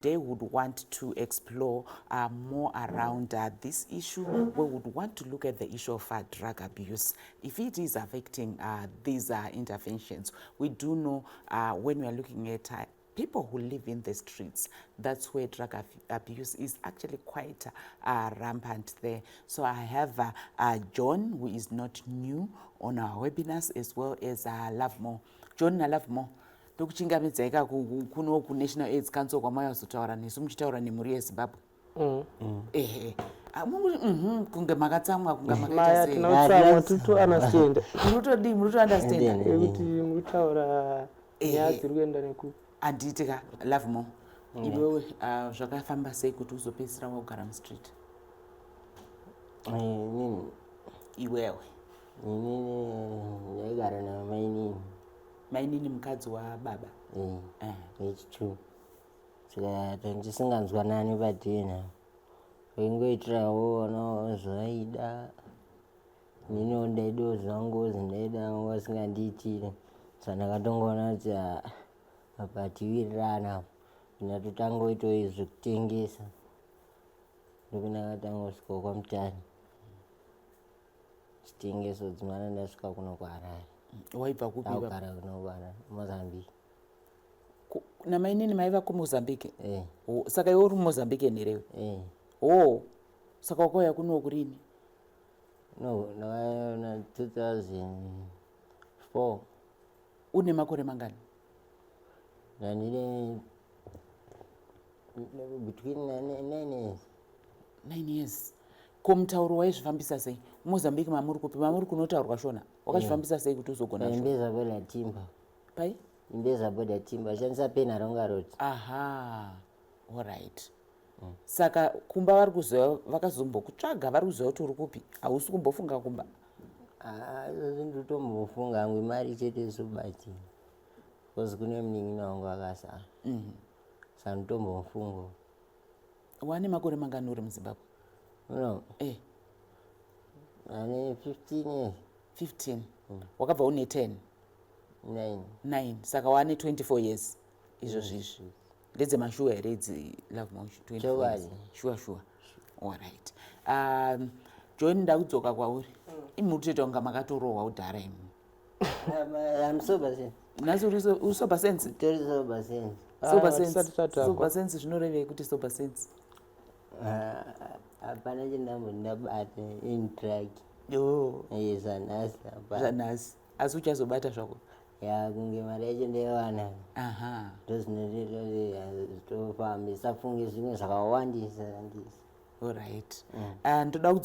They would want to explore more around this issue. We would want to look at the issue of drug abuse. If it is affecting these interventions, we do know when we are looking at people who live in the streets, that's where drug abuse is actually quite rampant there. So I have John, who is not new on our webinars, as well as Lovemore. John naLovemore, ndokuchingamidzai kuno kuNational AIDS Council kwamauya nesu muchitaura nemhuri yeZimbabwe. Ehe. Ah, kunge makatsamwa, kunge makaita Maya sei? Tinotsamwa, titounderstand. Munotodii? Munotounderstanda? Yekuti muri kutaura nyaya dziri kuenda neku Handiti ka, Lovemore, iwewe zvakafamba sei kuti uzopedzisira wakugara mustreet? Inini? Iwewe. Inini ndaigara namainini. Mainini mukadzi wababa? Vechitu, saka tandisinganzwanani padhena, vaingoitirawo vana zvaida, ininiwo ndaidawo zvangu, zvindaida vasingandiitire. Saka ndakatongoona kuti ah, apa tiwirirana, ndatotangoitawo zvekutengesa, ndopendakatanga kusvikawo kwaMutare chitengeso dzimana, ndasvika kuno kuHarare. Waibva kupi baba? Ndakugara kuno kuHarare, Mozambique. Namainini maiva kuMozambique? Eh. Oh, saka iwe uri muMozambique nerewe? Eh. Oh, saka wakauya kuno kurini? No, ndakaona 2004. Une makore mangani? Ndandine between 9 years. 9 years. Ko mutauro waizvifambisa sei? Mozambique mamuri kupi? Mamuri kunotaurwa Shona? Wakazvifambisa sei kuti uzogona Shona? Imbeza Border Timber. Pai? Imbeza Border Timber, shandisa Penhalonga Road. Aha, alright. Saka kumba vari kuziva? Vakazombokutsvaga? Vari kuziva kuti uri kupi? Hausi kumbofunga kumba? Izvozvi ndinotombofunga hangu, imari chete isobati, because kune munin'ina wangu akasara, saka ndinotombomufunga. Wane makore mangani uri muZimbabwe? No. Ane 15 years. 15. Wakabva une 10? 9. 9. Saka wane 24 years izvozvo izvi. Ndedzemashuwa here idzi, Lovemore? 24 years? Chokwadi. Shuwa? Alright. John, ndakudzoka kwauri. Imi muri kutoita kunga makatorohwa kudhara imi. I'm sober sense. Nhasi uri sober sense? Tori sober sense. Sober Ah, sense. tisati tatangwa. Sober sense zvinorevei kuti sober sense? Hapana chendambo ndabata in drug. Yo. Zvanhasi hapana. Zvanhasi, asi uchazobata zvako? Ya, kunge mari yacho ndaiwana. Ndozvinotoita kuti zvitofambe, isafunge zvimwe zvakawandisa wandisa. Alright. Ndoda kudzoka.